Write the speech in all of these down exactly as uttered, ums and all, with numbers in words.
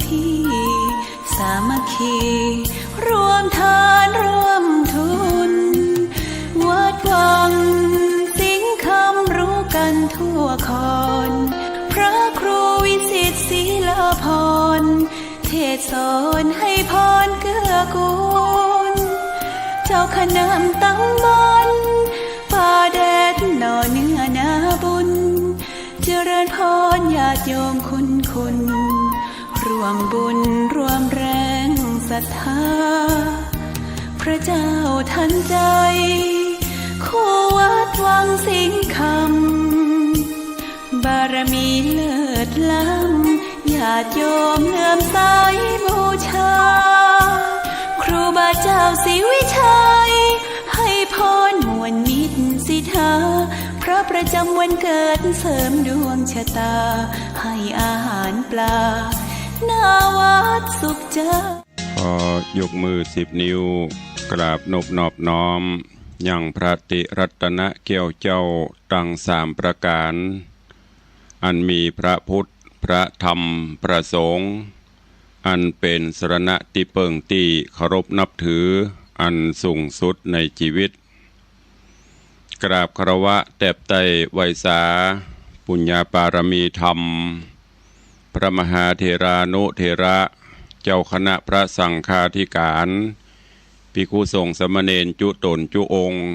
ที่สามัคคี ร่วมทานร่วมทุน วัดวังสิงห์คำรู้กันทั่วคอน พระครูวิสิทธิ์ศรีลาภรณ์ เทศน์สอนให้พรเกื้อกูล เจ้าคณะตำบลป่าแดดหน่อเนื้อนาบุญ เจริญพรญาติโยมคุณคุณ ร่วมบุญร่วมแรงศรัทธา พระเจ้าทันใจ คู่วัดวังสิงห์คำ บารมีเลิศล้ำ ญาติโยมเลื่อมใสบูชา ครูบาเจ้าศรีวิชัย ให้พรมวลมิตรสิทธา พระประจำวันเกิดเสริมดวงชะตา ให้อาหารปลา หน้าวัดสุขใจ ขอยกมือสิบนิ้ว กราบนบนอบน้อม ยังพระติรัตนแก้วเจ้าตังสามประก๋าน อันมีพระพุทธ พระธรรม พระสงฆ์ อันเป๋นสรณะตี้เปิ้งตี้เคารพนับถือ อันสูงสุดในจีวิต กราบคารวะแตบไต้ไหว้สา ปุญญาปารมีธรรม พระมหาเถรานุเถระ เจ้าคณะพระสังฆาธิก๋าน ภิกขุสงฆ์สามเณรจุ๊ต๋นจุ๊องค์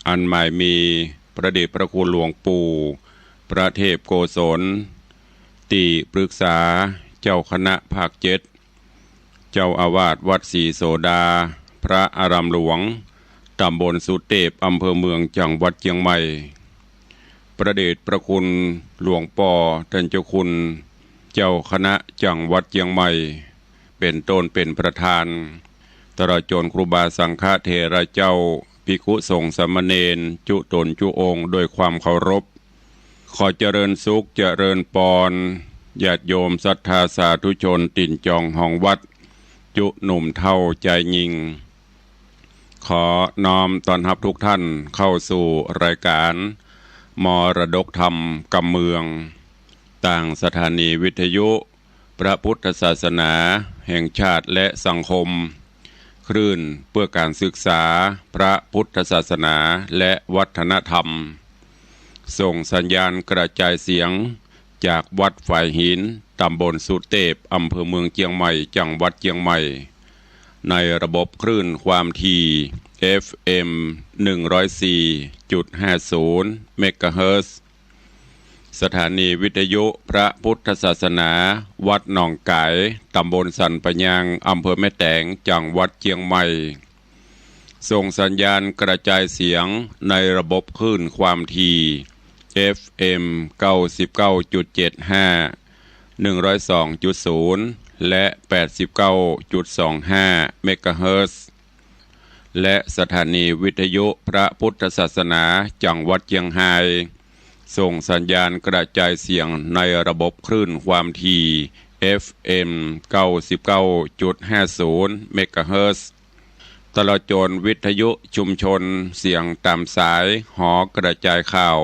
อันหมายมีพระเดชพระคุณหลวงปู่ พระเทพโกศล ตี้ปรึกษาเจ้าคณะภาคเจ็ด เจ้าอาวาสวัดศรีโสดา พระอารามหลวง ตำบลสุเตพ อำเภอเมือง จังหวัดเจียงใหม่ พระเดชพระคุณหลวงป้อต้านเจ้าคุณ เจ้าคณะจังหวัดเจียงใหม่ เป๋นต้นเป๋นประธาน ตลอดจ๋นครูบาสังฆเถระเจ้า ภิกขุสงฆ์สามเณรจุ๊ต๋นจุ๊องค์ ด้วยความเคารพ ขอเจริญสุขเจริญปอน ญาติโยมศรัทธาสาธุชนตี๋นจองฮองวัด จุ๊หนุ่มเฒ่าจายญิง ขอน้อมต้อนฮับทุกท่านเข้าสู่รายการมรดกธรรมกำเมือง ตางสถานีวิทยุพระพุทธศาสนาแห่งชาติและสังคม คลื่นเพื่อการศึกษาพระพุทธศาสนาและวัฒนธรรม ส่งสัญญาณกระจายเสียงจากวัดฝายหิน ตำบลสุเตพ อำเภอเมืองเจียงใหม่ จังหวัดเจียงใหม่ ในระบบคลื่นความถี่ เอฟเอ็ม หนึ่งร้อยสี่จุดห้าศูนย์ เมกะเฮิรตซ์ สถานีวิทยุพระพุทธศาสนาวัดหนองก๋าย ตำบลสันป่ายาง อำเภอแม่แตง จังหวัดเจียงใหม่ ส่งสัญญาณกระจายเสียงในระบบคลื่นความถี่ เอฟเอ็ม เก้าสิบเก้าจุดเจ็ดห้า หนึ่งร้อยสองจุดศูนย์ และ แปดสิบเก้าจุดสองห้า เมกะเฮิรตซ์ และสถานีวิทยุพระพุทธศาสนาจังหวัดเจียงฮาย ส่งสัญญาณกระจายเสียงในระบบคลื่นความถี่ เอฟเอ็ม เก้าสิบเก้าจุดห้าศูนย์ เมกะเฮิรตซ์ ตลอดจ๋นวิทยุชุมชนเสียงต๋ามสายหอกระจายข่าว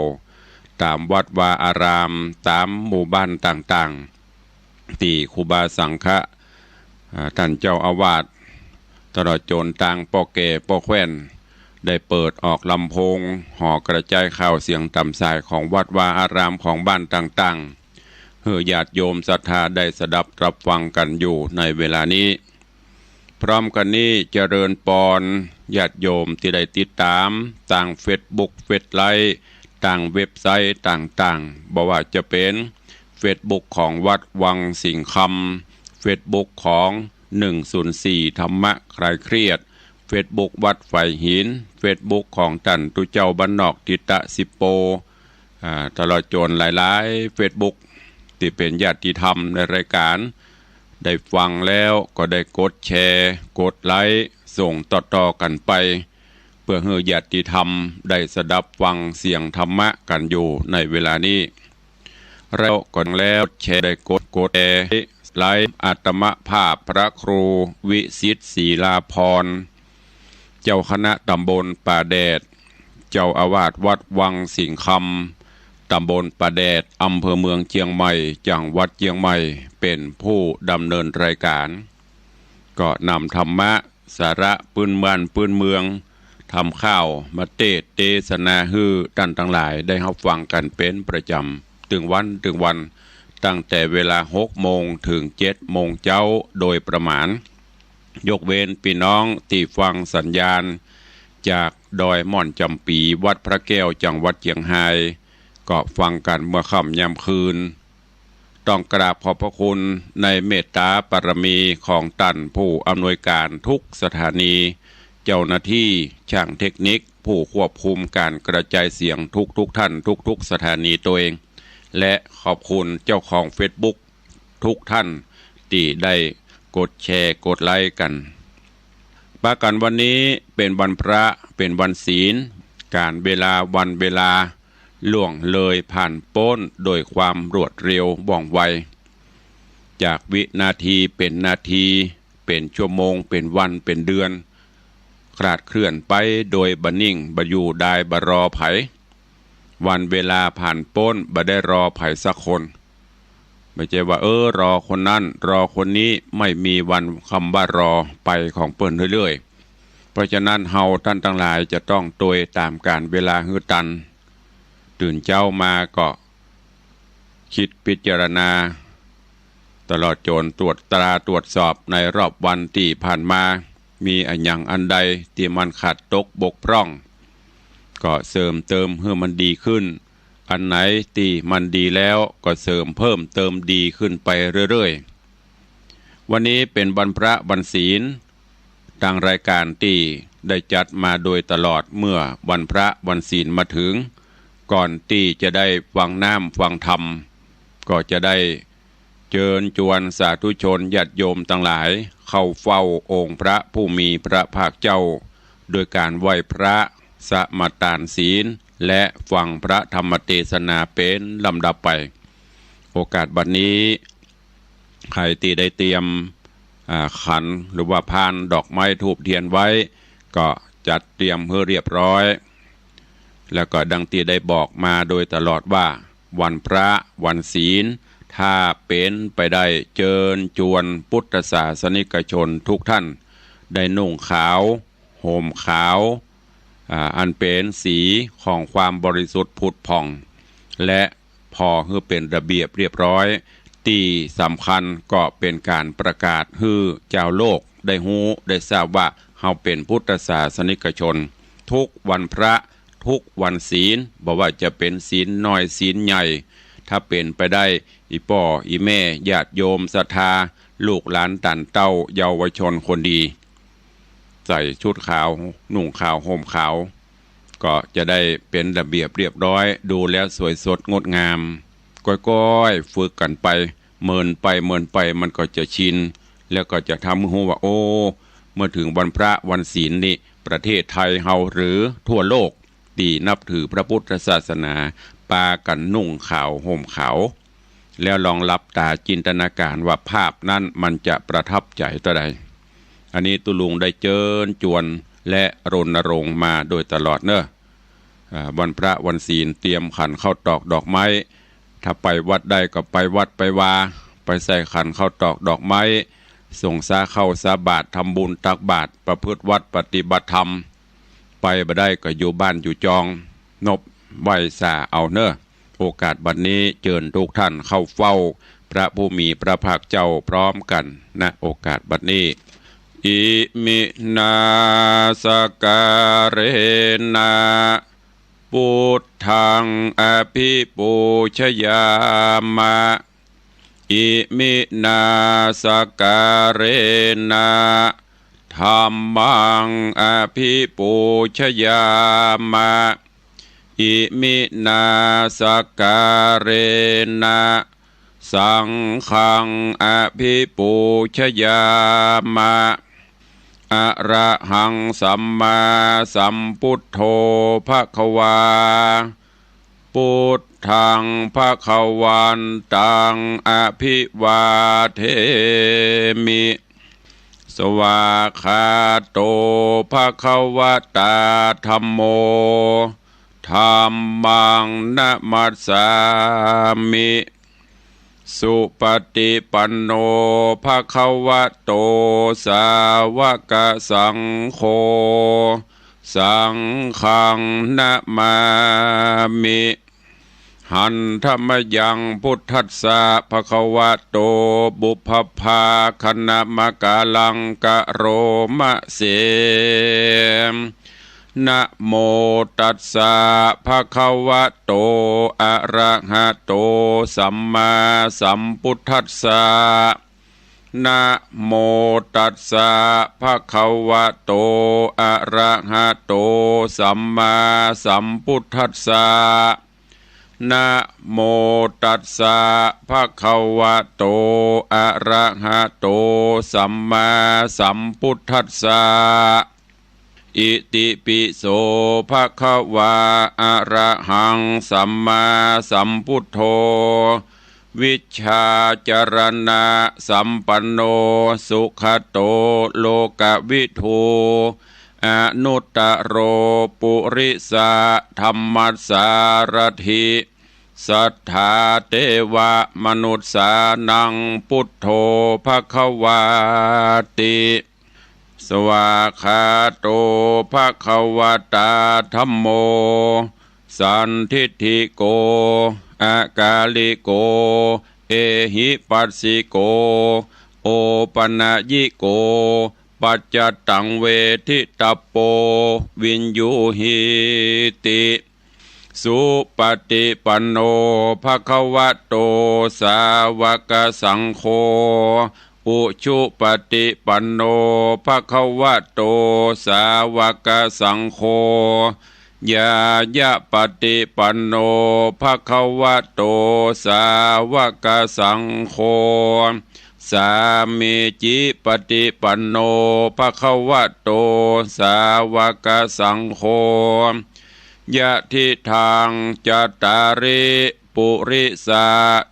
ต๋ามวัดวาอาราม ต๋ามหมู่บ้านต่างๆ ตี้ครูบาสังฆะ อ่า ต้านเจ้าอาวาส ตลอดจ๋นตางป้อแก่ป้อแคว่น ได้เปิดออกลำโพงหอกระจายข่าวเสียงต๋ามสายของวัดวาอารามของบ้านต่างๆ หื้อญาติโยมศรัทธาได้สดับรับฟังกั๋นอยู่ในเวลานี้ พร้อมกั๋นนี้เจริญปอนญาติโยมตี้ได้ติดต๋ามตางเฟซบุ๊ก เฟซไลฟ์ ตางเว็บไซต์ต่างๆ บ่ว่าจะเป๋นเฟซบุ๊กของวัดวังสิงห์คำ เฟซบุ๊กของ หนึ่งศูนย์สี่ ธรรมะคลายเครียด เฟซบุ๊กวัดฝายหิน เฟซบุ๊กของต้านตุ๊เจ้าบ้านนอกทิตะสิบโป อ่า ตลอดจ๋นหลายๆ เฟซบุ๊ก ตี้เป๋นญาติธรรมในรายการ ได้ฟังแล้วก็ได้กดแชร์ กดไลก์ ส่งต่อๆ กั๋นไป เพื่อหื้อญาติธรรมได้สดับฟังเสียงธรรมะกั๋นอยู่ในเวลานี้ แล้วก็แล้วแชร์ได้กด กดแชร์ ไลก์ อาตมาภาพพระครูวิสิทธิ์ศรีลาภรณ์ เจ้าคณะตำบลป่าแดด เจ้าอาวาสวัดวังสิงห์คำ ตำบลป่าแดด อำเภอเมืองเจียงใหม่ จังหวัดเจียงใหม่ เป๋นผู้ดำเนินรายก๋าน ก็นำธรรมะ สาระปื้นบ้านปื้นเมือง ธรรมข่าวมาเตสน์เตสนาหื้อต้านตังหลายได้ฮับฟังกั๋นเป๋นประจ๋ำ ตึงวันตึงวัน ตั้งแต่เวลาหกโมงเถิงเจ็ดโมงเจ๊าโดยประมาณ ยกเว้นปี้น้องตี้ฟังสัญญาณจากดอยม่อนจ๋ำปี๋ วัดพระแก้ว จังหวัดเจียงฮาย ก็ฟังกั๋นเมื่อค่ำยามคืน ต้องกราบขอบพระคุณในเมตตาบารมีของต้านผู้อำนวยก๋านทุกสถานี เจ้าหน้าตี้ ช่างเทคนิค ผู้ควบคุมก๋านกระจายเสียงทุกๆ ท่าน ทุกๆ สถานีตวย และขอบคุณเจ้าของเฟซบุ๊กทุกท่านตี้ได้กดแชร์กดไลก์กั๋น ปะกั๋นวันนี้เป๋นวันพระ เป๋นวันศีล ก๋าลเวลาวันเวลาล่วงเลยผ่านป๊นโดยความรวดเร็วว่องไว จากวินาทีเป๋นนาที เป๋นชั่วโมง เป๋นวัน เป๋นเดือน คลาดเคลื่อนไปโดยบ่นิ่ง บ่อยู่ดาย บ่รอใผ วันเวลาผ่านป๊น บ่ได้รอใผสักคน บ่ใจ้ว่า เออ รอคนนั้น รอคนนี้ ไม่มีวันกำว่ารอ ไปของเปิ้นเรื่อยๆ เพราะฉะนั้นเฮาต้านตังหลายจะต้องตวยต๋ามก๋าลเวลาหื้อตัน ตื่นเจ๊ามาก็ กึ๊ดพิจารณา ตลอดจ๋นตรวจตราตรวจสอบในรอบวันตี้ผ่านมา มีอะหยังอันใดตี้มันขาดตกบกพร่อง ก็เสริมเติมหื้อมันดีขึ้น อันไหนตี้มันดีแล้วก็เสริมเพิ่มเติมดีขึ้นไปเรื่อยๆ วันนี้เป๋นวันพระวันศีล ตางรายก๋านตี้ได้จัดมาโดยตลอดเมื่อวันพระวันศีลมาเถิง ก่อนตี้จะได้ฟังน้ำฟังธรรม ก็จะได้เจิญจวนสาธุชนญาติโยมตังหลายเข้าเฝ้าองค์พระผู้มีพระภาคเจ้า โดยก๋านไหว้พระ สมาตานศีล และฟังพระธรรมเตสนาเป๋นลำดับไป โอกาสบัดนี้ ใผตี้ได้เตรียม อ่า ขันหรือว่าพานดอกไม้ธูปเตียนไว้ ก็จัดเตรียมหื้อเรียบร้อย แล้วก็ดังตี้ได้บอกมาโดยตลอดว่า วันพระวันศีล ถ้าเป๋นไปได้เจิญจวนพุทธศาสนิกชนทุกท่าน ได้นุ่งขาว ห่มขาว อ่า อันเป๋นสีของความบริสุทธิ์ผุดผ่อง และผ่อหื้อเป๋นระเบียบเรียบร้อย ตี้สำคัญก็เป๋นก๋านประกาศหื้อจาวโลกได้ฮู้ได้ทราบว่า เฮาเป๋นพุทธศาสนิกชน ทุกวันพระ ทุกวันศีล บ่ว่าจะเป๋นศีลน้อยศีลใหญ่ ถ้าเป๋นไปได้ อี่ป้ออี่แม่ญาติโยมศรัทธา ลูกหลานต้านเต้าเยาวชนคนดี ใส่ชุดขาว นุ่งขาว ห่มขาว ก็จะได้เป๋นระเบียบเรียบร้อย ดูแล้วสวยสดงดงาม ก้อยๆ ฝึกกั๋นไป เมินไปเมินไปมันก็จะชิน แล้วก็จะทำหื้อฮู้ว่า โอ้ เมื่อเถิงวันพระวันศีลนี่ ประเทศไทยเฮาหรือทั่วโลกตี้นับถือพระพุทธศาสนา ปากั๋นนุ่งขาวห่มขาว แล้วลองหลับต๋าจินตนาก๋านว่าภาพนั้นมันจะประทับใจ๋เต้าใด อันนี้ตุ๊ลุงได้เจิญจวนและรณรงค์มาโดยตลอดเน่อ อ่า วันพระวันศีลเตรียมขันข้าวตอกดอกไม้ ถ้าไปวัดได้ก็ไปวัดไปวา ไปใส่ขันข้าวตอกดอกไม้ สงสาข้าวสาบาตร ทำบุญตักบาตร ประพฤติวัตรปฏิบัติธรรม ไปบ่ได้ก็อยู่บ้านอยู่จอง นบไหว้สาเอาเน่อ โอกาสบัดนี้เจิญทุกท่านเข้าเฝ้าพระผู้มีพระภาคเจ้าพร้อมกั๋น ณ โอกาสบัดนี้ อิมินา สการะนะ พุทธัง อภิปูชยามะ อิมินา สการะนะ ธัมมัง อภิปูชยามะ อิมินา สการะนะ สังฆัง อภิปูชยามะ อะระหัง สัมมาสัมพุทโธ ภะคะวา พุทธัง ภะคะวันตัง อภิวาเทมิ สวากขาโต ภะคะวะตา ธัมโม ธ ธัมมังนะมัสสามิ สุปะติปันโน ภะคะวะโต สาวะกะสังโฆ สังฆังนะมามิ หันธะมะยัง พุทธัสสะ ภะคะวะโต ปุพพะภาคะนะมะกะลัง กะโรมะเส นะโมตัสสะ ภะคะวะโต อะระหะโต สัมมาสัมพุทธัสสะ นะโมตัสสะ ภะคะวะโต อะระหะโต สัมมาสัมพุทธัสสะ นะโมตัสสะ ภะคะวะโต อะระหะโต สัมมาสัมพุทธัสสะ อิติปิโส ภะคะวา อะระหัง สัมมาสัมพุทโธ วิชชาจารณะสัมปันโน สุขะโต โลกะวิทู อนุตตะโร ปุริสะธัมมัสสาระถิ สัทธาเตวะมนุสสานัง พุทโธ ภะคะวาติ สวากขาโต ภะคะวะตา ธัมโม สันทิฏฐิโก อะกาลิโก เอหิปัสสิโก โอปะนะยิโก ปัจจะตัง เวทิตะปโป วิญญูหีติ สุปะติปันโน ภะคะวะโต สาวะกะสังโฆ อุชุปะติปันโน ภะคะวะโต สาวะกะสังโฆ ญาญะปะติปันโน ภะคะวะโต สาวะกะสังโฆ สามีจิปะติปันโน ภะคะวะโต สาวะกะสังโฆ ยะทิทัง จัตตาริ ปุริสา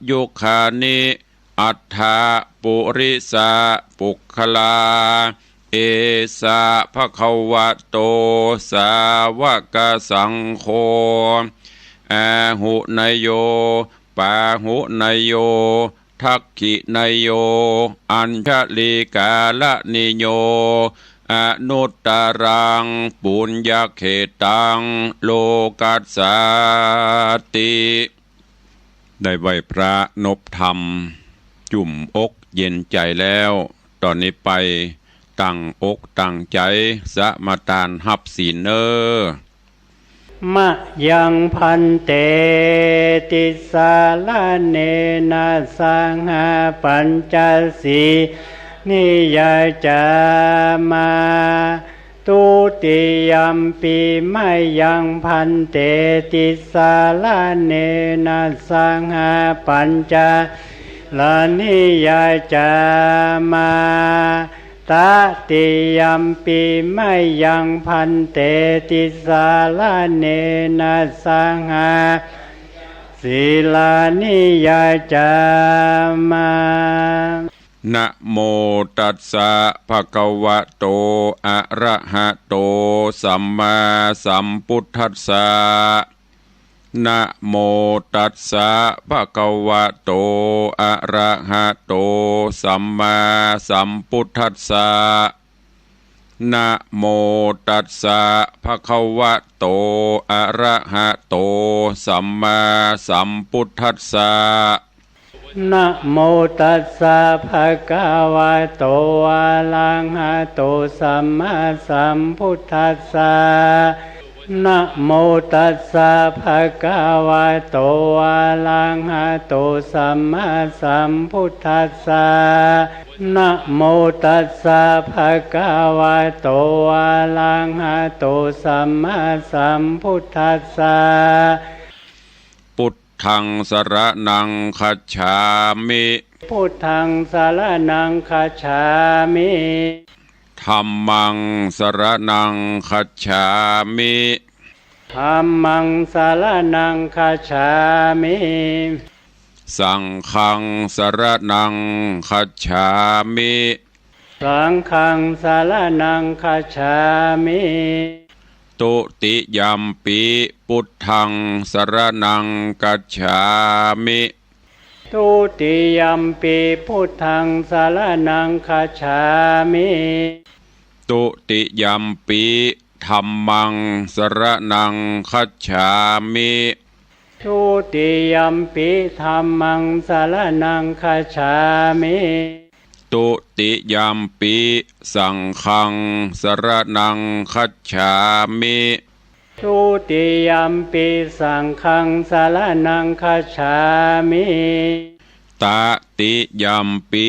ยุคานิ อัฏฐะปุริสะปุคคลา เอสะ ภะคะวะโต สาวะกะสังโฆ อาหุเนยโย ปาหุเนยโย ทักขิเนยโย อัญชลีกาละนิโย อนุตตะรัง ปุญญะเขตัง โลกัสสาติ ได้ไหว้พระนบธรรม จุ่มอกเย็นใจ๋แล้ว ต่อนี้ไปตั้งอกตั้งใจ๋สมาตานฮับศีลเน่อ มะยัง ภันเต ติสสะระเณนะ สังฆะ ปัญจะสีลานิยาจามา ทุติยัมปิ มะยัง ภันเต ติสสะระเณนะ สังฆะ ปัญจะสีลานิยาจามา ตติยัมปิ มะยัง ภันเต ติสสะระเณนะ สังฆะ ปัญจะสีลานิยาจามา นะโมตัสสะ ภะคะวะโต อะระหะโต สัมมาสัมพุทธัสสะ นะโมตัสสะ ภะคะวะโต อะระหะโต สัมมาสัมพุทธัสสะ นะโมตัสสะ ภะคะวะโต อะระหะโต สัมมาสัมพุทธัสสะ นะโมตัสสะ ภะคะวะโต อะระหะโต สัมมาสัมพุทธัสสะ นะโมตัสสะ ภะคะวะโต อะระหะโต สัมมาสัมพุทธัสสะ นะโมตัสสะ ภะคะวะโต อะระหะโต สัมมาสัมพุทธัสสะ พุทธังสะระณังคัจฉามิ พุทธังสะระณังคัจฉามิ ธัมมังสะระณังคัจฉามิ ธัมมังสะระณังคัจฉามิ สังฆังสะระณังคัจฉามิ สังฆังสะระณังคัจฉามิ ทุติยัมปิ พุทธัง สรณัง คัจฉามิ ทุติยัมปิ พุทธัง สรณัง คัจฉามิ ทุติยัมปิ ธัมมัง สรณัง คัจฉามิ ทุติยัมปิ ธัมมัง สรณัง คัจฉามิ ทุติยัมปิ สังฆัง สรณัง คัจฉามิ ทุติยัมปิ สังฆัง สรณัง คัจฉามิ ตติยัมปิ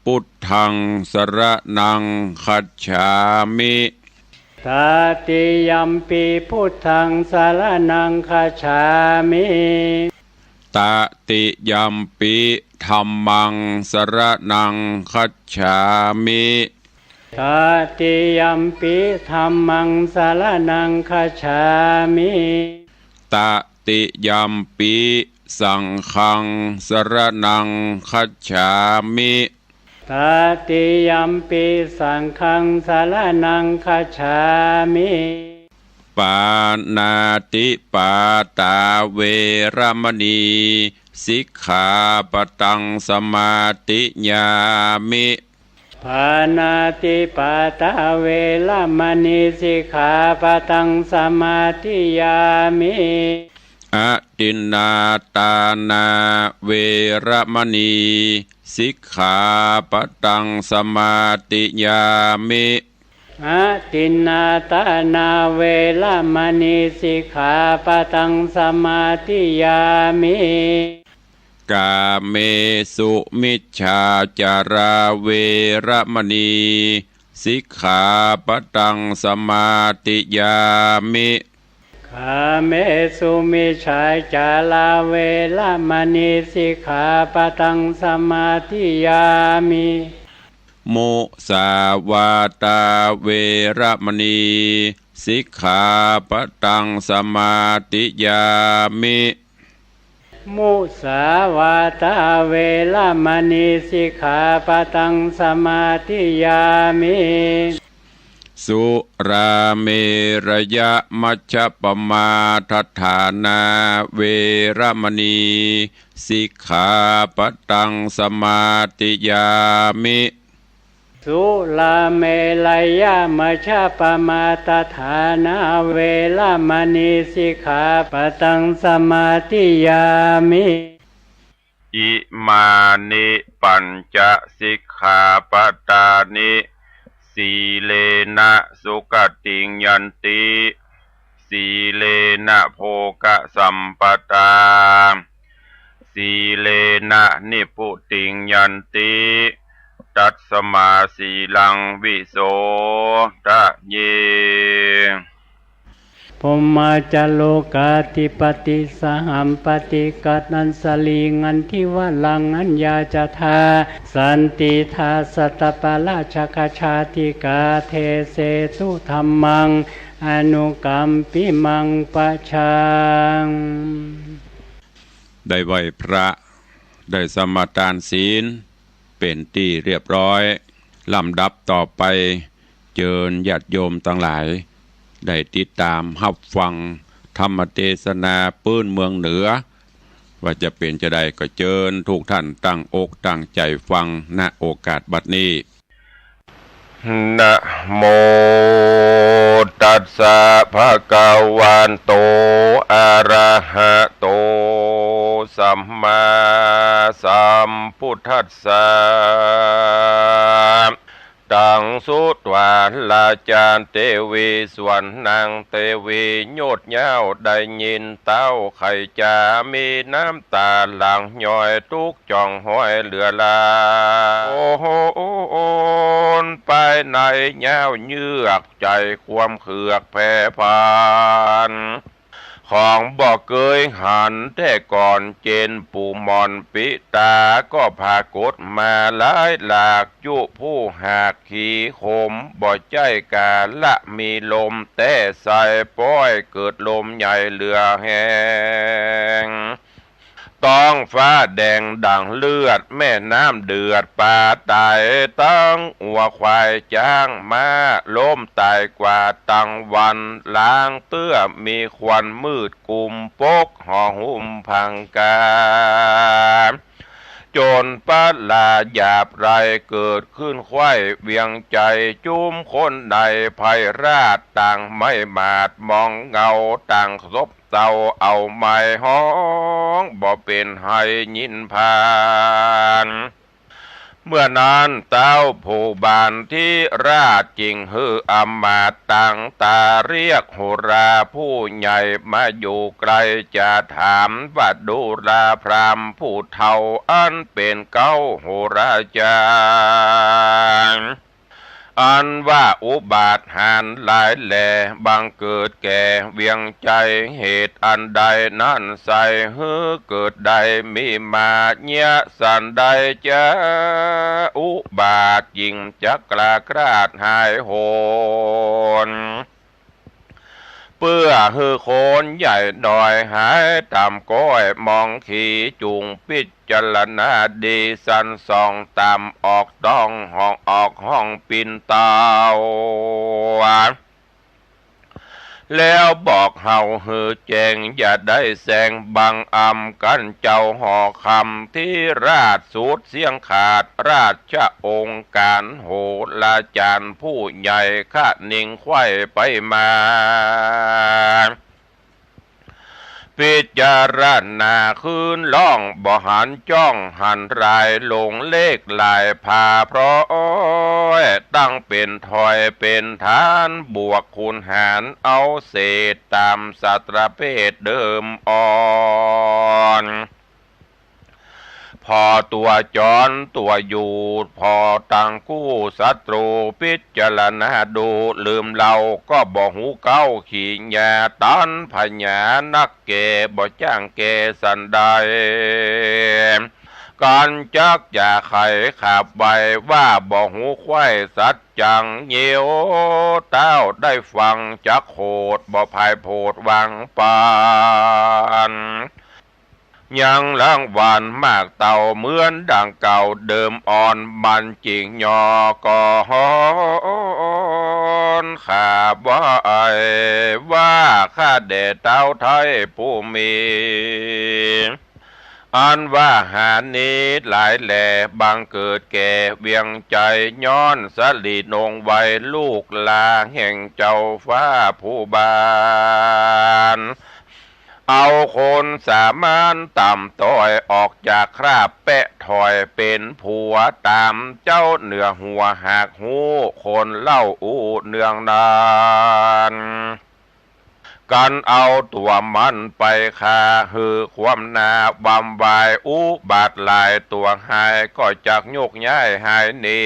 พุทธัง สรณัง คัจฉามิ ตติยัมปิ พุทธัง สรณัง คัจฉามิ ตติยัมปิ ธัมมัง สรณัง คัจฉามิ ตติยัมปิ ธัมมัง สรณัง คัจฉามิ ตติยัมปิ สังฆัง สรณัง คัจฉามิ ตติยัมปิ สังฆัง สรณัง คัจฉามิ ปาณาติปาตา เวระมะณี สิกขาปะตัง สมาธิยามิ ปาณาติปาตา เวระมะณี สิกขาปะตัง สมาธิยามิ อทินนาทานา เวระมะณี สิกขาปะตัง สมาธิยามิ อทินนาทานา เวระมะณี สิกขาปะตัง สมาธิยามิ กาเมสุมิจฉาจารา เวระมะณี สิกขาปะตัง สมาธิยามิ กาเมสุมิจฉาจารา เวระมะณี สิกขาปะตัง สมาธิยามิ มุสาวาทา เวระมะณี สิกขาปะตัง สมาธิยามิ มุสาวาทา เวระมะณี สิกขาปะตัง สมาธิยามิ สุราเมรยะมัชฌปมาทฐานา เวระมะณี สิกขาปะตัง สมาธิยามิ สุราเมรยะมัชฌปมาทฐานา เวระมะณี สิกขาปะตัง สมาธิยามิ อิมานิปัญจสิกขาปะตานิ สีเลนะสุขติงยันติ สีเลนะโภคสัมปทา สีเลนะนิพพุติงยันติ ตัสมาสีลังวิโสทะเย พรหมาจาโรกาธิปติ สหัมปติ กนัสสลี งันทิวะรัง อัญญาจทา สันติทา สัตตปาราชกชาติกา เทเสตุธัมมัง อนุกัมปิมัง ปะชัง ได้ไหว้พระ ได้สมาทานศีล เป๋นตี้เรียบร้อย ลำดับต่อไป เจิญญาติโยมตังหลาย ได้ติดต๋ามฮับฟังธรรมเตสนาปื๊นเมืองเหนือ ว่าจะเป๋นจาใด ก็เจิญทุกท่านตั้งอกตั้งใจ๋ฟัง ณ โอกาสบัดนี้ นะโมตัสสะ ภะคะวะโต อะระหะโต สัมมาสัมพุทธัสสะ ตัง สุตวา ราชาเตวี ส่วนนางเตวี โยชน์ยาว ได้ยินเต้า ใค่จะมีน้ำต๋าหลั่งย้อย ตุ๊กจ้องห้อยเหลือหลาย โอ้โห ไปในยาวเยือก ใจ๋ความเคืองแผ่ผาน ของบ่เกยหันแต่ก่อน เจนปู่หม่อนปิตา ก็ผากฏมาหลายหลาก จุผู้หากขีขม บ่ใจ้ก๋าละมีลม แต่ใส่ป้อยเกิดลมใหญ่เหลือแฮง ท้องฟ้าแดงดั่งเลือด แม่น้ำเดือดปลาต๋าย ตึงวัวควายจ๊างม้า ล้มต๋ายกว่าตังวัน ลางเตื้อมีควันมืดกุม ปกห่อหุ้มพังกา โจรปะลาหยาบไร เกิดขึ้นไขว้เวียงใจ๋ จุมคนในไพร่ราช ต่างไม่หมาดมองเงา ต่างซบเซาเอาไม้ฮ้อง บ่เป๋นไห้ยินผ่าน เมื่อนั้นเต้าผู้บานธิราช จึงหื้ออำมาตย์ต่างต๋า เรียกโหราผู้ใหญ่มาอยู่ใก้ จะถามว่าดูราพราหมณ์ผู้เฒ่า อันเป๋นเก๊าโหราจ๋าร อันว่าอุบาทหาญหลายแล บังเกิดแก่เวียงใจ๋ เหตุอันใดนั้นไซร้ หื้อเกิดได้มีมา เยียะสันใดจา อุบาทจึงจักกล้าคลาดหายโหน เปื้อหื้อคนใหญ่น้อยหายต่ำก้อยมองขี จุ่งปิจารณาดีสันส่อง ต่ำออกต้องห้องออกห้องปิ่นเต้า แล้วบอกเฮาหื้อแจ้ง อย่าได้แซงบังอำกั๋นเจ้าหอคำ ธิราชสุดเสี้ยงขาด ราชองค์ก๋านโหราจ๋ารย์ผู้ใหญ่ คะนิงไขว้ไปมา ปิจารณาคืนล่อง บ่หันจ้องหันราย หลงเลขหลายพาเพราะ ตั้งเป๋นถอยเป๋นฐาน บวกคูณหารเอาเศษ ต๋ามสัตว์ประเภทเดิมอ่อน ผ่อตั๋วจรตั๋วอยู่ ผ่อตังกู้ศัตรู ปิจารณาดูลืมเล่า ก็บ่ฮู้เก๊าขี้หญ้า ตันผญานักแก่ บ่จ้างแก่สันใด กั๋นจักจะไขขับไว ว่าบ่ฮู้ไขว้สัจจัง เยียวเต้าได้ฟังจักโขด บ่พ่ายโผดวางปาน ยังรางวัลหมากเต้าเหมือนดังเก่าเดิมอ่อน มันจึงยอก่อน ข้าบ่อายว่าข้าแด่เต้าไท้ผู้มี อันว่าหาญนี้หลายแล บังเกิดแก่เวียงใจ๋ ย้อนสลีนงไว้ลูกหลานแห่งเจ้าฟ้าผู้บาน เอาคนสามัญต่ำต้อย ออกจากคราบแปะถอยเป๋นผัว ต๋ามเจ้าเหนือหัวหากฮู้ คนเล่าอู้เนืองนาน กั๋นเอาตั๋วมันไปฆ่า หื้อความหน้าบำวาย อุบาทหลายตั๋วหาย ก็จักโยกย้ายหายหนี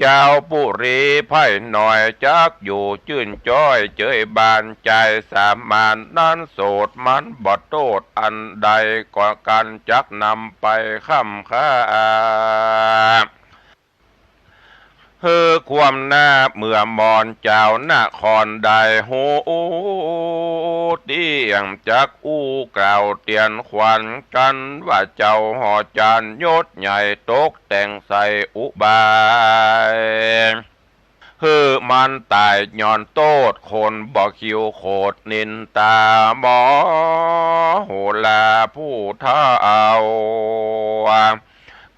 เจ้าปุรีไพร่น้อย จักอยู่จื้นจ้อยเจยบาน จายสามัญนั้นโสด มันบ่โต้ษอันใด ก็กั๋นจักนำไปค้ำค่า หื้อความหน้าเมื่อมอน จาวนครได้ฮู้เตี้ยง จักอู้กล่าวเตียนขวัญกั๋น ว่าเจ้าหอจานยศใหญ่ ตกแต่งใส่อุบาย หื้อมันต๋ายย้อนโต้ษ คนบ่คิวโขดนินตาหมอ โหราผู้เฒ่า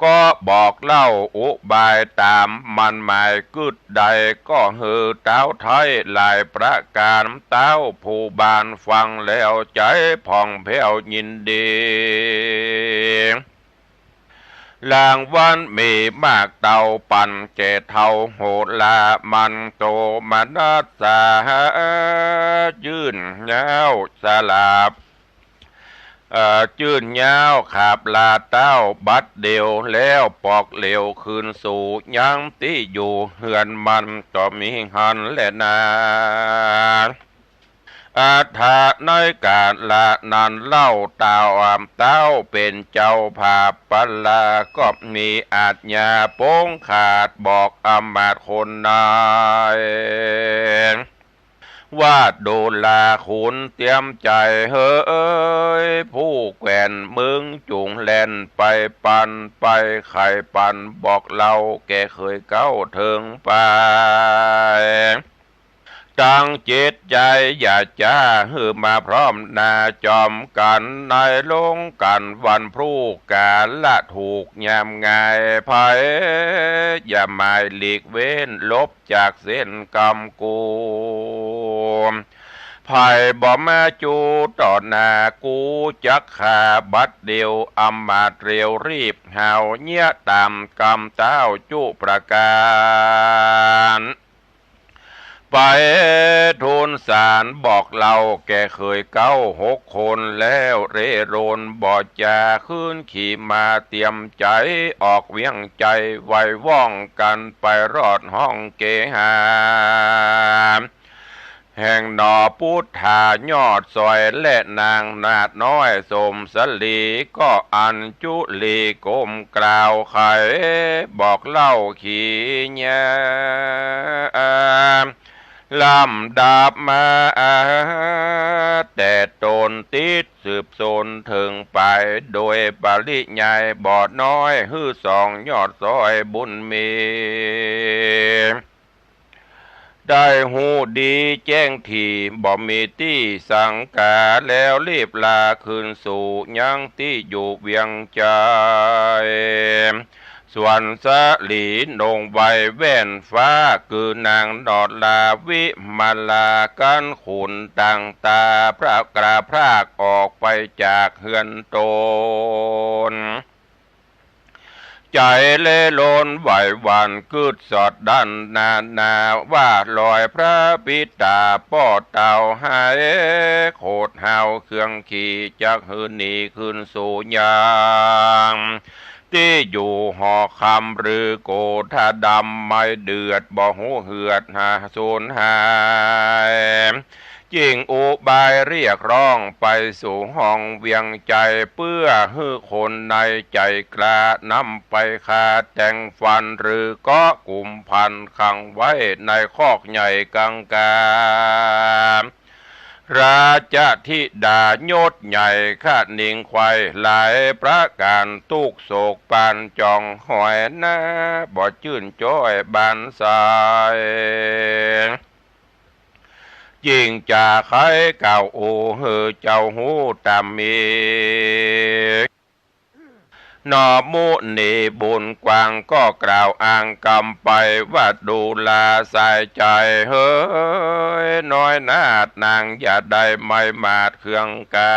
ก็บอกเล่าอุบายต๋ามมันหมายกึ๊ดใด ก็หื้อเต้าไท้หลายประก๋าน เต้าผู้บานฟังแล้วใจ๋ผ่องแผ้วยินดี รางวัลมีมากเต้าปั๋นแก่เฒ่าโหรา มันโตมนัสสา จื้นย้าวสลาบ เอ่อ จื้นย้าวขับลาเต้าบัดเดียว แล้วปอกเหลวคืนสู่ยังตี้อยู่เฮือนมัน ก็มีหั้นแลนา อัฏฐะในกาละนั้นเล่า เต้า เต้าเป๋นเจ้าผาบปลา ก็มีอาชญาปงขาด บอกอำมาตย์คนนาย ว่าดูราขุนเตียมใจ๋ เฮ้ย ผู้แคว่นมึงจุ่งแล่นไปปัน ไปไขปันบอกเล่าแก่เขยเก๊าเถิงไป ตั้งจิตใจ๋อย่าจ๊า หื้อมาพร้อมหน้าจอมกั๋น ในโรงกั๋นวันพรุ่ง ก๋าละถูกยามง่าย ใผอย่าหมายหลีกเว้น หลบจากเส้นกำกู ใผบ่มาจู้ต่อหน้ากู จักฆ่าบัดเดี่ยว อำมาตย์เร็วรีบหาว เยียะต๋ามกำเต้าจุประก๋าน ไปทูลสารบอกเล่าแก่เขยเก๊าหกคน แล้วเร่รนบ่จ๋า ขึ้นขี่ม้าเตียมใจ๋ ออกเวียงใจ๋ไวว่องกั๋น ไปรอดห้องเกหา แห่งหน่อปุทธายอดสอย และนางนาฏน้อยสมสลี ก็อัญจุลีก้มกล่าวไข บอกเล่าขีญา ลำดับมา แต่ต๋นติดสืบสนเถิงไป โดยปริยายบ่น้อย หื้อสองยอดสอยบุญมี ได้ฮู้ดีแจ้งถี่ บ่มีตี้สังกา แล้วรีบลาคืนสู่ยังตี้อยู่เวียงใจ๋ ส่วนสลีหนงไวแว่นฟ้า คือนางนอดลาวิมาลา กั๋นขุนต่างต๋า พระกราพรากออกไปจากเฮือนต๋น ใจ๋เล่นลนไหวหวั่น กึ๊ดสอดดั้นนานา ว่าลอยพระปิตาป้อเต่าหาย โขดหาวเครื่องขี่ จักหื้อหนีคืนสู่ยัง ตี้อยู่หอคำหรือโกธาดำ ไม่เดือดบ่ฮู้เหือดหาสูญหาย จิ่งอุบายเรียกร้องไปสู่ห้องเวียงใจ๋ เปื้อหื้อคนในใจ๋กล้านำไปฆ่าแต่งฟัน หรือเกาะกุมพันขังไว้ในคอกใหญ่กังกา ราชธิดายศใหญ่คะนิงไขว่หลายประก๋าน ตุ๊กข์โศกปานจองหอยนา บ่จื้นจ้อยบานใส จิ่งจะใค่กล่าวโอหื้อเจ้าฮู้ต๋ามอีก นอมุนีบุญกว้างก็กล่าวอ้างกำไป ว่าดูราสายใจ๋ เฮ้ย น้อยนาฏนางอย่าได้ไม้หมาดเครื่องกา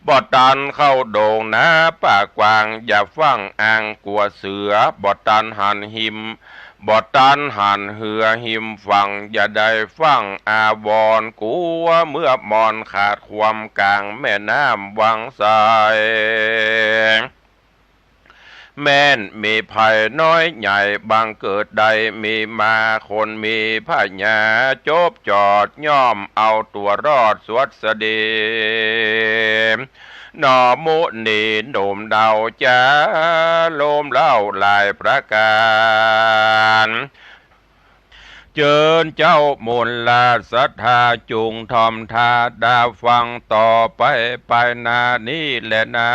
บ่ตันเข้าดงนาป่ากว้าง อย่าฟั่งอ้างกั๋วเสือ บ่ตันหันหิม บ่ตันหันเฮือหิมฝั่ง อย่าได้ฟั่งอาวรณ์กั๋ว เมื่อมอนขาดความก๋างแม่น้ำวังไส แม้นมีภัยน้อยใหญ่บังเกิดได้มีมา คนมีพญาจบจอดย่อมเอาตั๋วรอดสวัสดี นอมุนีหนุ่มเนาจ๋า โลมเล่าหลายประก๋าน เจิญเจ้ามนต์ราชศรัทธา จุ่งถ่อมธาดาฟังต่อไป ไปหน้านี้แลนา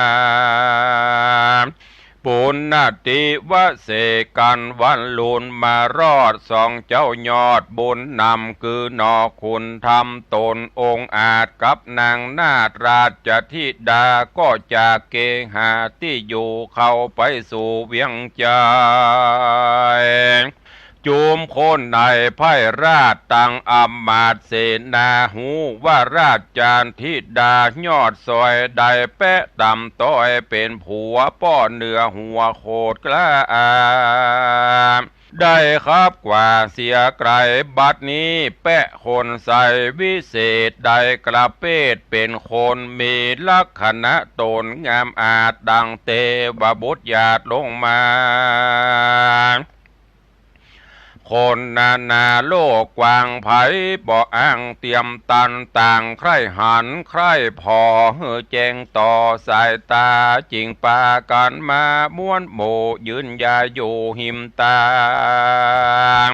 ปุณณติวเสกัณฑ์วันลุนมารอด สองเจ้ายอดบุญนำ คือหน่อขุนธรรมต๋นองอาจ กับนางนาฏราชธิดา ก็จากเกหาตี้อยู่เข้าไปสู่เวียงใจ๋ จุมคนในไพร่ราชตังอำมาตย์เสนา ฮู้ว่าราชธิดายอดสอยได้แปะต๋ามต้อย เป๋นผัวป้อเหนือหัวโขดกล้า ได้ขับกว่าเสียไก๋ บัดนี้แปะคนใสวิเศษ ได้กระเปดเป๋นคน มีลักษณะต๋นงามอาจดังเตวบุตรหยาดลงมา คนนานาโลกกว้างไพ บ่อ้างเตียมตัน ต่างใคร่หันใคร่ผ่อ หื้อแจ้งต่อสายต๋า จิ่งปากั๋นมาม้วนหมู่ ยืนยายอยู่หิมตาง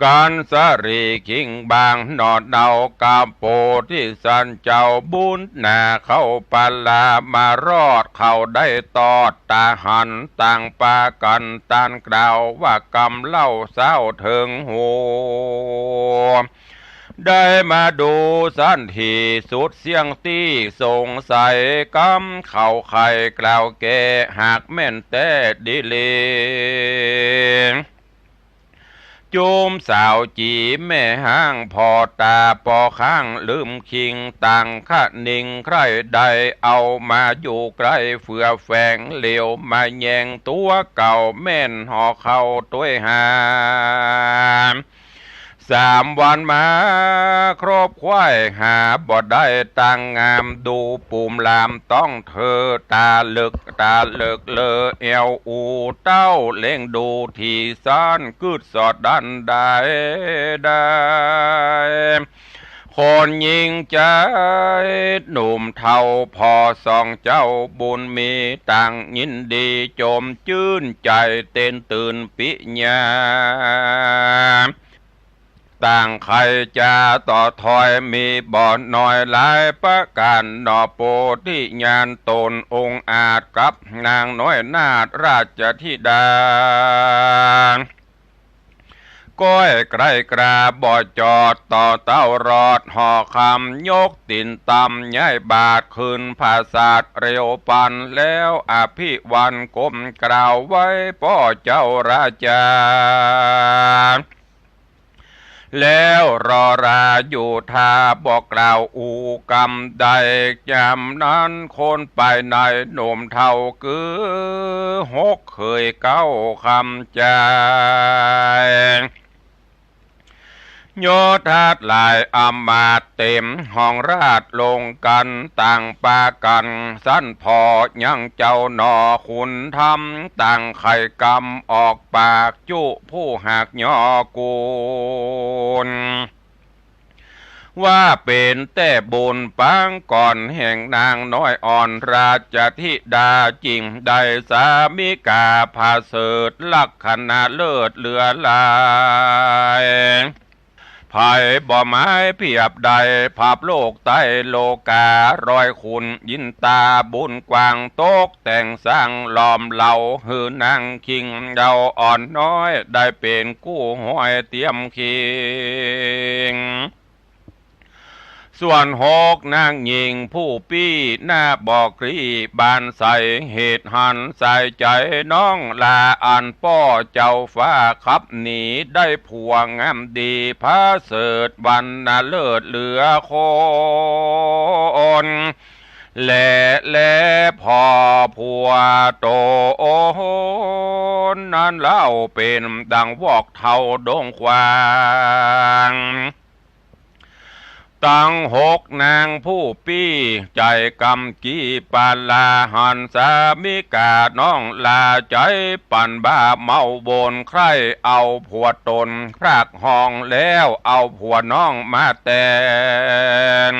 กัณฑ์สะหลีขิงบางหน่อเนา กาโปธิสัตว์เจ้าบุญนา เข้าปลามารอด เขาได้ตอดต๋าหัน ต่างปากั๋นตานกล่าวว่า กำเล่าเศร้าเถิงหัว ได้มาดูสันติสุดเสี้ยงตี้สงสัย กำเขาใค่กล่าวแก้ หากแม่นแต๊ดีหลี จุมสาวจี๋แม่ฮ้างผ่อต๋าปอข้าง ลืมคิงต่างคะนิงใคร่ ได้เอามาอยู่ใก้เฟือแฝง เหลียวมาแยงตั๋วเก่า แม่นห่อเข้าตวยหา สามวันมาครบไขว้ หาบ่ได้ตางงาม ดูปูมลามต้องเธอ ต๋าเลิกต๋าเลิกเลอ แอ่วอูเต้าเล็งดู ถี่สันกึ๊ดสอดดันได้ได้ คนยิ่งใจ๋หนุ่มเฒ่าผ่อสองเจ้า บุญมีต่างยินดี จมจื้นใจ๋เต้นตื่นปิญญา ต่างใค่จะต่อถอย มีบ่น้อยหลายประก๋าน หน่อโปธิญาณต๋นองอาจ กับนางน้อยนาถราชธิดา ก้อยใก้กล้าบ่จอด ต่อเต้ารอดห่อคำ ยกตี๋นต่ำย้ายบาทขึ้นผาสาท เร็วปันแล้วอภิวัน ก้มกราบไหว้ป้อเจ้าราชา แล้วรอราอยู่ท่า บ่กล่าวอู้กำใด ยามนั้นคนไปในหนุ่มเฒ่ากือหก เขยเก้าคำจาย ยศทัดหลายอำมาตย์เต๋มห้องราชย์ลงกั๋น ต่างปากั๋นสันผ่อยังเจ้าหน่อขุนธรรม ต่างใค่กำออกปากจุผู้หากยอกูล ว่าเป๋นแต๊บุญปางก่อนแห่งนางน้อยอ่อนราชธิดา จิ่งได้สามิก๋าผาเสริฐลักขณะเลิศเหลือหลาย ไผบ่หมายเปียบได้ พับโลกใต้โลกา ร้อยขุนอินตาบุญกว้าง ตกแต่งสร้างหลอมเหลา หื้อนางคิงเยาว์อ่อนน้อย ได้เป๋นกู้ห้อยเตียมคิง ส่วนหกนางญิงผู้ปี้ หน้าบ่กลี้บานใส เหตุหันสายใจ๋น้องหล้า อันป้อเจ้าฟ้าขับหนี ได้ผัวงามดีผาเสริฐวรรณเลิศเหลือคน แล แลผ่อผัวต๋นนั้นเล่า เป๋นดังวอกเฒ่าดงขวาง ตังหกนางผู้ปี้ ใจ๋กำกี้ปาลา หันสามิก๋าน้องหล้า ใจ๋ปั่นบ้าเมาวน ใคร่เอาผัวต๋นพรากห้อง แล้วเอาผัวน้องมาแตน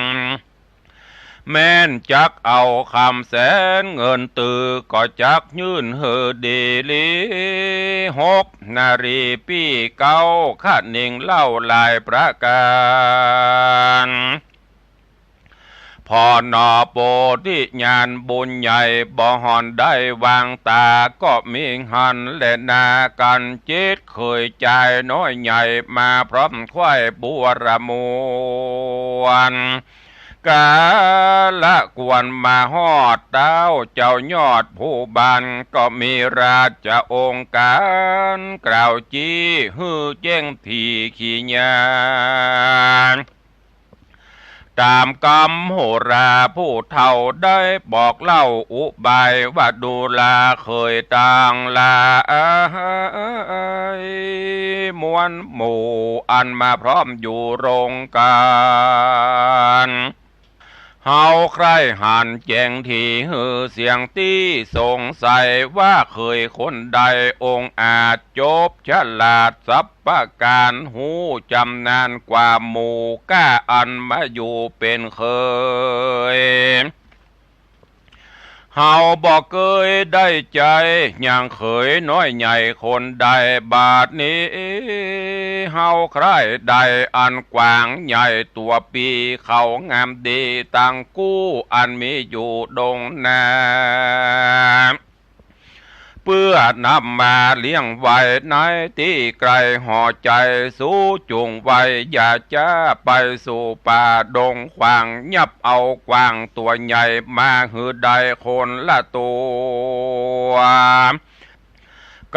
แม่นจักเอาคำแสนเงินตือ ก็จักยื่นหื้อดีหลี หกนารีปี้เก๊าคะนิงเล่าหลายประก๋าน ผ่อหน่อโปธิญาณบุญใหญ่ บ่ห่อนได้วางต๋า ก็มีหันแลนากั๋น จิตเขยจายน้อยใหญ่ มาพร้อมใคว่บูรมวล ก๋าละกวนมาฮอดเต๊าเจ้ายอดผู้บาน ก็มีราชองค์ก๋านกล่าวจี้ หื้อแจ้งถี่ขีญาณ ต๋ามกำโหราผู้เฒ่าได้บอกเล่าอุบายว่า ดูราเขยตังหลาย มวลหมู่อันมาพร้อมอยู่โรงก๋าน เฮาใคร่หันแจ้งถี่หื้อเสี้ยงตี้สงสัย ว่าเขยคนใดองอาจจบฉลาดสับประก๋าน ฮู้จำนาญกว่าหมู่ก้าอันมาอยู่เป๋นเขย เฮาบ่เกยได้ใจ๋ ยังเขยน้อยใหญ่คนใด บาดนี้เฮาใคร่ได้อันกวางใหญ่ตั๋วปี้ เขางามดีตังกู้ อันมีอยู่ดงนา เปื้อนำมาเลี้ยงไว้ในตี้ใก้หอใจ๋ สูจุ่งไว้อย่าจ๊าไปสู่ป่าดงขวาง ยับเอากวางตั๋วใหญ่มาหื้อได้คนละตั๋ว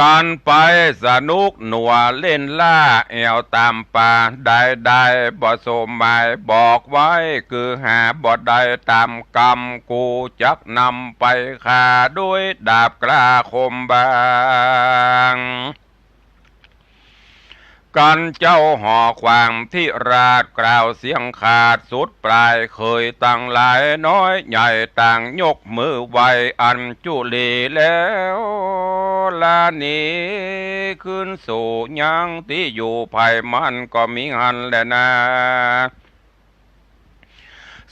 กั๋นไปสนุกหนัวเล่นล่าแอ่วต๋ามป่า ได้ได้บ่สมหมายบอกไว้ คือหาบ่ได้ต๋ามกำ กูจักนำไปฆ่าด้วยดาบกล้าคมบาง กั๋นเจ้าหอขวางธิราชกล่าวเสียงขาดสุดปลาย เขยตังหลายน้อยใหญ่ต่างยกมือไหว้ อัญจุลีแล้วลานี้คืนสู่ยังตี้อยู่ไพมันก็มีหั้นแลนา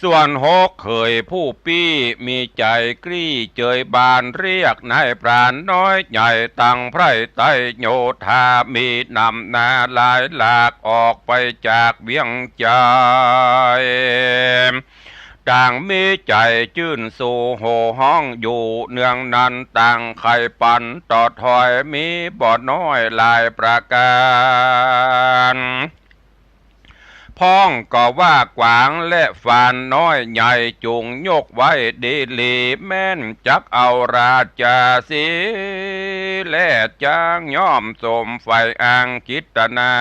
ส่วนหกเขยผู้ปี้มีใจ๋กรี้เจยบาน เรียกนายพรานน้อยใหญ่ตังใผร่ไต้โยธา มีนำหน้าหลายหลากออกไปจากเวียงใจ๋ ต่างมีใจ๋จื้นสู่โห่ฮ้องอยู่เนืองนั้น ต่างใค่ปั๋นต่อถอยมีบ่น้อยหลายประก๋าน พ่องก็ว่ากวางและฟานน้อยใหญ่จุ่งยกไว้ดีหลี แม่นจักเอาราชาสีแลจ้างย่อมสมใฝ่อ้างกิตนา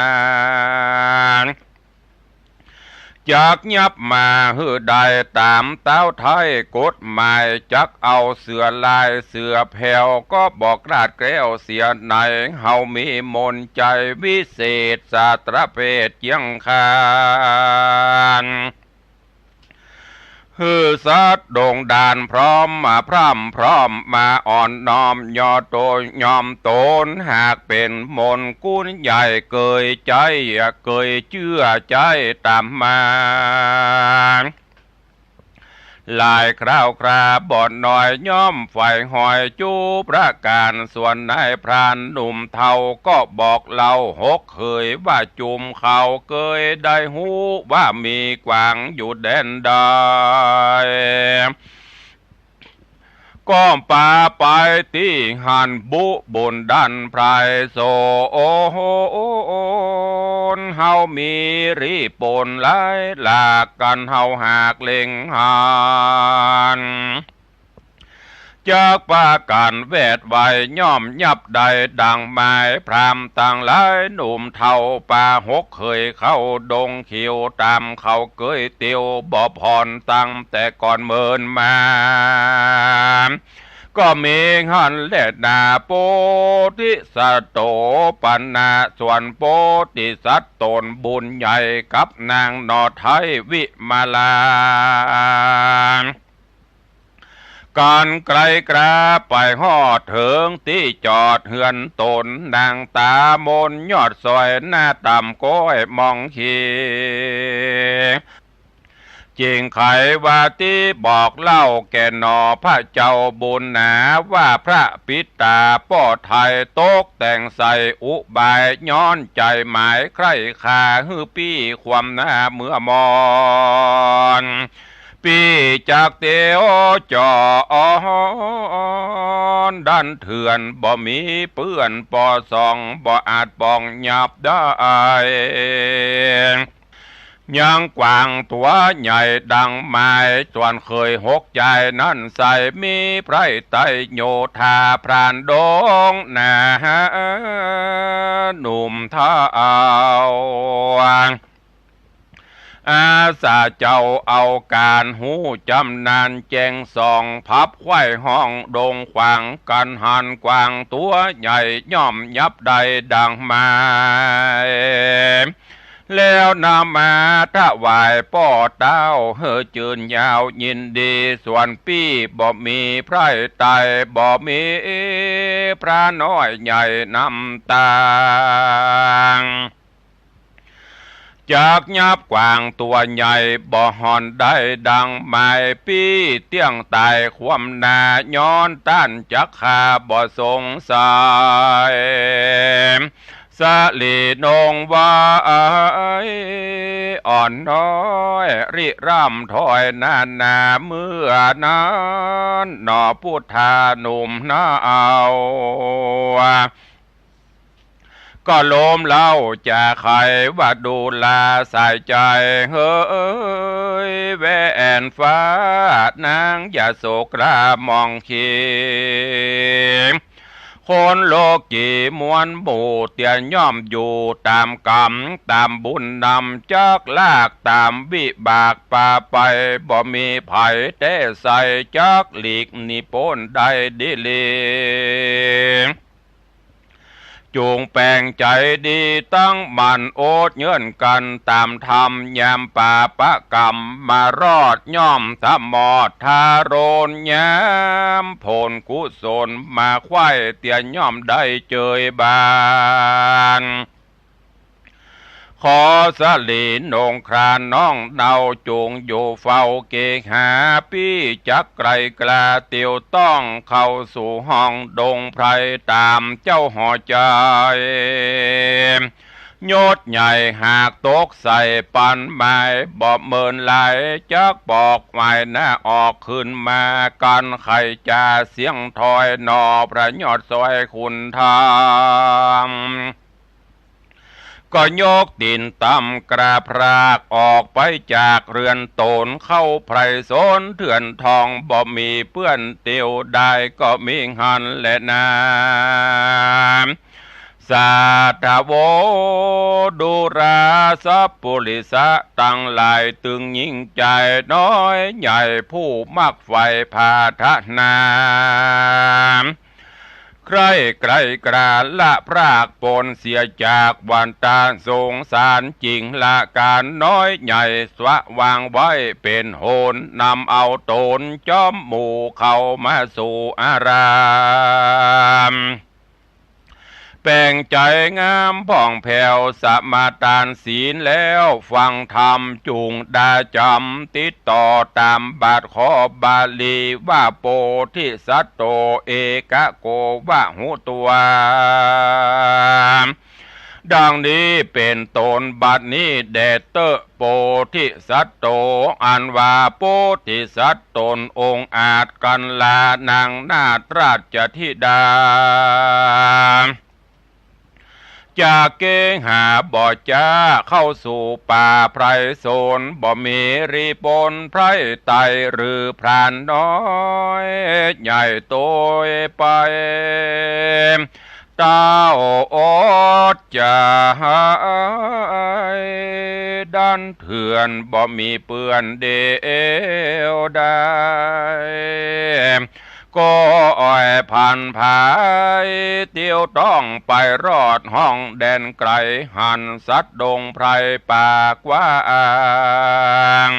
จักยับมาหื้อได้ต๋ามเต้าไท้กฎหมาย จักเอาเสือลายเสือแผว ก็บอกราชแก้วเสียไหน เฮามีมนต์ใจ๋วิเศษสาตรเพศเจียงคาน หื้อสัตว์ดงดานพร้อมมาพร่ำพร้อมมาอ่อนน้อมย่อโตยอมตน หากเป๋นมนต์กุณใหญ่เกยใจ๊ เกยเจื้อใจ๊ต๋ามมา หลายคราวคราบ่น้อยย่อมใฝ่หอยจูประก๋าน ส่วนนายพรานหนุ่มเฒ่าก็บอกเล่าหกเขยว่า จุมเขาเกยได้ฮู้ว่ามีกวางอยู่แดนใด ก็ปาไปตี้หั้นบุบุญดันไพร่โสน เฮามีรีปนหลายหลาก กั๋นเฮาหากเล็งหัน จักปากั๋นแวดไวย่อมยับได้ดังหมาย พราหมณ์ตังหลายหนุ่มเฒ่า ปาหกเขยเข้าดงเขียว ต๋ามเขาเกยเตียวบ่ผ่อนตั้งแต่ก่อนเมินมา ก็มีหั้นแลนา โปธิสัตว์โตปะนะ ส่วนโปธิสัตว์ต๋นบุญใหญ่กับนางหน่อไท้วิมาลา กั๋นไกลกราไปฮอดเถิงตี้จอดเฮือนต๋น นางต๋ามนยอดซอยหน้าต่ำก้อยมองขี จึงไขว่าตี้บอกเล่าแก่หน่อพระเจ้าบุญหนา ว่าพระปิดต๋าป้อไท้ตกแต่งใส่อุบาย ย้อนใจ๋หมายใคร่คาหื้อปี้ความหน้าเมื่อมอน ปี้จักเตียวจออนดันเถื่อน บ่มีเปื้อนปอส่อง บ่อาจป้องยับได้ ยังกวางตั๋วใหญ่ดังหมาย ส่วนเขยหกใจ๋นั้นใส่ มีไพร่ไต้โยธาพรานดงนา หนุ่มเฒ่า อาสาเจ้าเอาก๋านฮู้จำนาญแจ้งส่อง พับไขว้ห้องดงขวาง กั๋นหันกวางตั๋วใหญ่ย่อมยับได้ดังหมาย แล้วนำมาถวายป้อเต้าหื้อจืนยาวยินดี ส่วนปี้บ่มีไพร่ไต้ บ่มีพรานน้อยใหญ่นำตาง จักยับกว้างตั๋วใหญ่ บ่ห่อนได้ดังหมาย ปี้เตี้ยงต๋ายคว่ำหน้า ย้อนต้านจักฆ่าบ่สงสัย สลีนงว่า อ่อนน้อย ริร่ำถอยนานา เมื่อนั้นหนอ พุทธาหนุ่มหน้าเอา ก็โลมเล้าจาใค่ว่า ดูราสายใจ๋ เหยแว่นฟ้า นางอย่าโศกกล้ามองเข คนโลกีมวลหมู่ เตียย่อมอยู่ต๋ามกรรม ต๋ามบุญนำ จักลากต๋ามวิบากปาไป บ่มีใผแต๊ใส่ จักหลีกหนีป๊นได้ดีหลี จุ่งแป๋งใจ๋ดีตั้งมั่น อดเยื่อนกั๋นต๋ามธรรม ยามปาปกรรมมารอด ย่อมสมอดทาโรน ยามผลกุศลมาใคว่ เตียย่อมได้เจยบาน ขอสลีนงคราน้องเนา จุ่งอยู่เฝ้าเกหา ปี้จักไกลกล้าเตียวต้อง เข้าสู่ห้องดงไพร ต๋ามเจ้าหอใจ๋ ยศใหญ่หากตกใส่ปันหมาย บ่เมินหลาย จักบอกหมายหน้าออก ขึ้นมากั๋นไขจ๋าเสียงถอยหนอ พระยอดซอยขุนธรรม ก็ยกตี๋นต่ำกราบพราก ออกไปจากเฮือนต๋น เข้าไพรสนเถื่อนทอง บ่มีเปื้อนเตียวดาย ก็มีหั้นแลนา สาธโว ดูราสัปปุริสะตังหลาย ตึงยิ่งใจ๋น้อยใหญ่ ผู้มักใฝ่ผาถนา ใคร่ไกลกล้าละพรากป๊นเสียจากวัฏฏะสงสาร จิ่งละก๋านน้อยใหญ่ สะวางไว้เป๋นหน นำเอาต๋นจ้อมหมู่ เข้ามาสู่อาราม แป๋งใจ๋งามผ่องแผ้ว สมาตานศีลแล้ว ฟังธรรมจุ่งดาจ๋ำ ติดต่อต๋ามบาทขอบาลีว่า โพธิสัตโต เอกโกวะหุตวา ดังนี้เป๋นต้น บัดนี้แด่เต๊อะ โพธิสัตโต อันว่าโพธิสัตว์ต๋นองอาจกั๋นลา นางนาฏราชธิดา จะเกหาบ่จ๊า เข้าสู่ป่าไพรสน บ่มีรีปนไพรไต หรือพรานน้อยใหญ่โตยไป เต้าอดจะหายดันเถื่อน บ่มีเปื้อนเดียวดาย ก็อ้อยผันผาย เตียวต้องไปรอดห้องแดนไกล หันสัตว์ดงไพรป่ากว้าง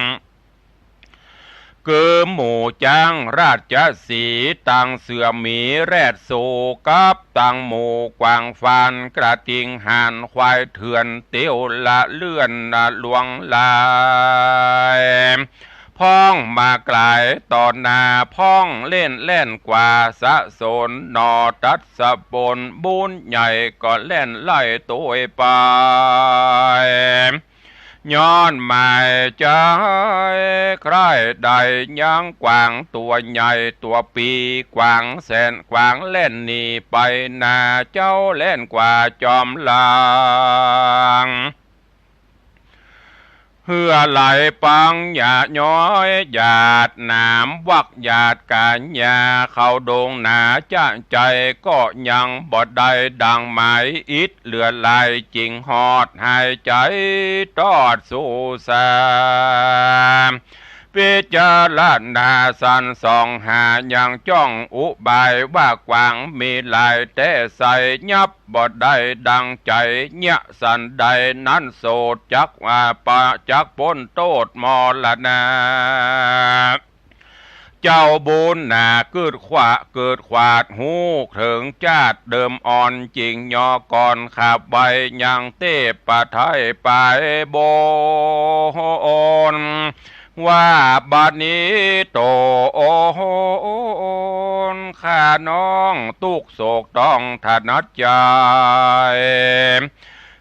คือหมู่จ๊างราชสีห์ ตังเสือหมีแรดสูกับ ตังหมู่กวางฟานกระทิงห่าน ควายเถื่อนเตียวละเลื่อนหลวงหลาย พ้องมากลายต่อหน้า พ้องเล่นแล่นกว่าสะสน หนอตัดสะปนบุญใหญ่ ก็แล่นไล่โตยไป ย้อนหมายใจ๋ใคร่ได้ยังกวางตั๋วใหญ่ตั๋วปี กวางแสนกวางแล่นหนีไปหน้า เจ้าแล่นกว่าจอมหลัง เหื่อไหลปังหยาย้อยหยาดหนาม วักหยาดก๋านยาเข้าดงหนา จะใจ๋ก็ยังบ่ได้ดังหมาย อิดเหลือหลายจิ่งหอดหายใจ๋ ตอดสู่สา พิจารณาสันส่องหา ยังจ้องอุบายว่ากวางมีหลายแต๊ใส่ ยับบ่ได้ดังใจ๋ เยียะสันใดนั้นโสด จักว่าปะ จักป๊นโต้ษมรณะ เจ้าบุญนาเกิดขวา เกิดขวาดฮู้เถิงจาติเดิมอ่อน จิ่งยอก่อนขับไวยังเตปะไทยไปบน ว่าบัดนี้ต๋นข้าน้องตุ๊กข์โศกต้องถนัดใจ๋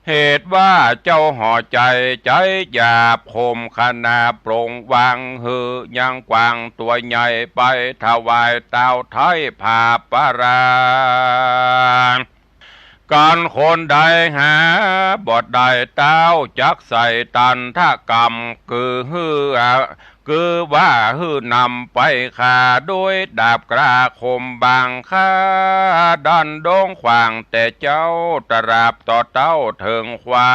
เหตุว่าเจ้าห่อใจ๋ ใจ๋หยาบข่มขนาปรงวางหื้อยังกว้างตั๋วใหญ่ไปถวายต้าวไทยผ้าปรา กันคนใดหาบ่ได้ต้าวจักใส่ตันทกรรม คือหื้อ คือว่าหื้อนำไปฆ่าโดยดาบกล้าคมบางฆ่าดันดงขว้างแต่เจ้าตราบต่อเต้าเถิงควา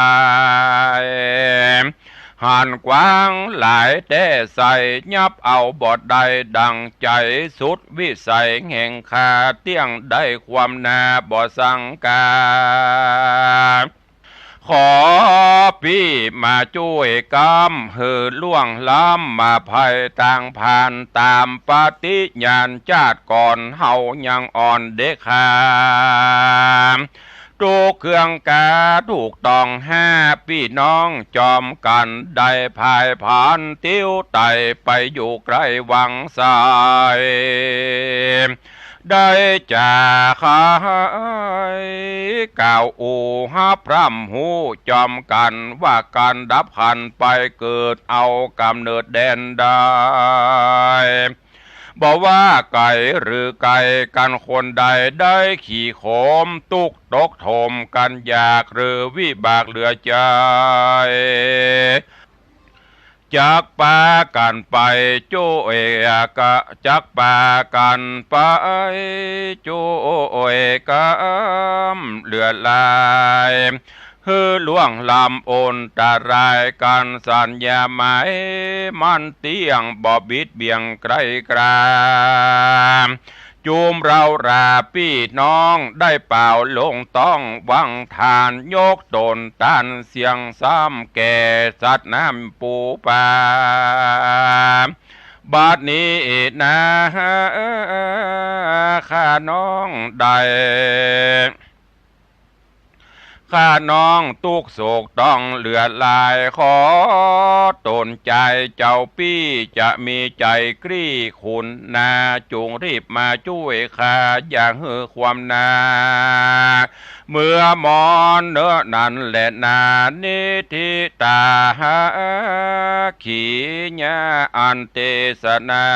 ย หันกว้างหลายแต่ใส่ยับเอาบ่ได้ดั่งใจ๋สุดวิสัยแห่งข้าเตี้ยงได้ความนาบ่สังกา ขอปี้มาจ้วยกำหื้อล่วงล้ำมาภัยต่างผ่านต๋ามปฏิญาณจาติก่อนเฮายังอ่อนเด็กขา ตุ๊กข์เคืองกาถูกต้องห้าปี้น้องจอมกั๋น ได้ผายผานติ้วไต่ไปอยู่ใก้วังไส ได้จ๋าขายกล่าวอู้ฮับพร่ำฮู้จอมกั๋น ว่าก๋านดับขันธ์ไปเกิดเอาก๋ำเนิดแดนใด บ่ว่าไก๋หรือใก้ กันคนใดได้ขี่โขมตุ๊กข์ตกโถม ก๋านอยากหรือวิบากเหลือใจ๋ จักปากั๋นไปจ้วยกะ จักปากั๋นไปจ้วยกำเหลือหลาย หื้อล่วงล้ำอันตราย ก๋านสัญญาหมายมั่นเตี้ยง บ่บิดเบี่ยงไกลกรา จุมเร้าราปี้น้องได้เป่าลงต้องวังทาน ยกต๋นตานเสียงซ้ำแก่สัตว์น้ำปูปลา บัดนี้นาข้าน้องได้ ข้าน้องตุ๊กข์โศกต้องเหลือหลาย ขอต๋นจายเจ้าปี้จะมีใจ๋กรี้ขุนนา จุ่งรีบมาจ้วยข้าอย่าหื้อความนาเมื่อมอนเนอะ นั้นแหละนา นิธิตาขีญาอันเตสนา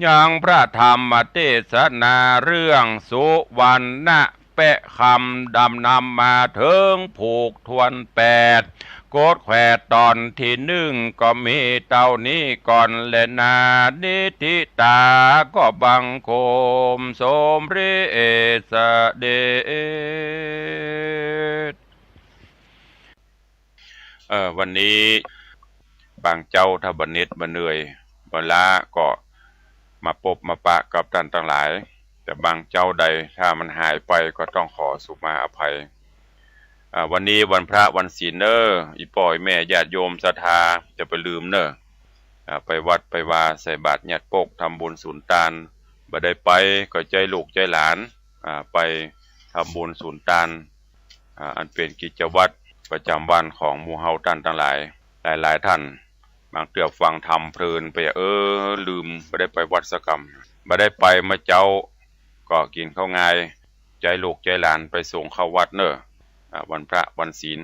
ยังพระธรรมเตสนาเรื่องสุวรรณะแปะคำดำนำมาเถิงผูกถ้วนแปด กฎแขวดต๋อนตี้นึ่งก็มีเต้านี้ก่อนแลนา นิธิตาก็บังคมสมเร็จเสด็จ เออ วันนี้บางเจ๊าถ้าบ่เหน็ดบ่เหนื่อยบ่ล้าก็มาปบมาปะกับต้านตังหลาย แต่บางเจ๊าใดถ้ามันหายไปก็ต้องขอสุมาอภัย อ่า วันนี้วันพระวันศีลเน่อ อี่ป้ออี่แม่ญาติโยมศรัทธาจะไปลืมเน่อ อ่า ไปวัดไปวาใส่บาตรญาติปก ทำบุญสูนตาน บ่ได้ไปก็ใจ๊ลูกใจ๊หลาน อ่า ไปทำบุญสูนตาน อ่า อันเป๋นกิจวัตรประจ๋ำวันของหมู่เฮาต้านตังหลาย หลายๆ ต้าน บางเตื้อฟังธรรมเพลินไป เออ ลืม บ่ได้ไปวัดสักกำ บ่ได้ไปเมื่อเจ๊า ก็กิ๋นข้าวงาย ใจ๊ลูกใจ๊หลานไปส่งเข้าวัดเน่อ อ่า วันพระวันศีล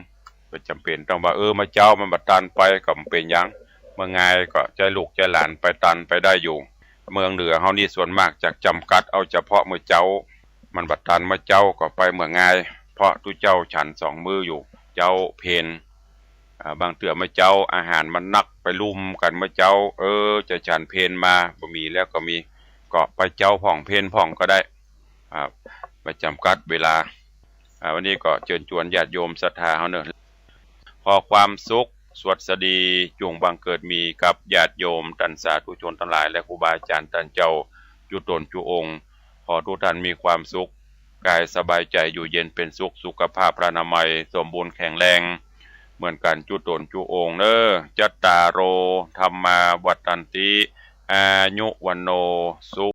บ่จ๋ำเป๋นต้องว่า เออ เมื่อเจ๊ามันบ่ตันไป ก็บ่เป๋นหยัง เมื่องายก็ใจ๊ลูกใจ๊หลานไปตันไปได้อยู่ เมืองเหนือเฮานี่ส่วนมากจะจ๋ำกัดเอาเฉพาะเมื่อเจ๊า มันบ่ตันเมื่อเจ๊าก็ไปเมื่องาย เพราะตุ๊เจ้าฉันสองมื้ออยู่ เจ๊าเพล อ่า บางเตื้อเมื่อเจ๊าอาหารมันนักไปลุมกั๋นเมื่อเจ๊า เออ จะฉันเพลมาบ่มีแล้วก็มี ก็ไปเจ๊าพ่องเพลพ่องก็ได้ อ่า บ่จ๋ำกัดเวลา อ่า วันนี้ก็เจิญจวนญาติโยมศรัทธาเฮาเน่อ ขอความสุขสวัสดีจุ่งบังเกิดมีกับญาติโยมต้านสาธุชนตังหลาย และครูบาอาจ๋ารย์ต้านเจ้าจุ๊ต๋นจุ๊องค์ ขอทุกท่านมีความสุข กายสบายใจ๋ อยู่เย็นเป๋นสุข สุขภาพพลานามัยสมบูรณ์แข็งแรงเหมือนกั๋นจุ๊ต๋นจุ๊องค์เน่อ จัตตาโร ธัมมา วัฑฒันติ อายุ วัณโณ สุ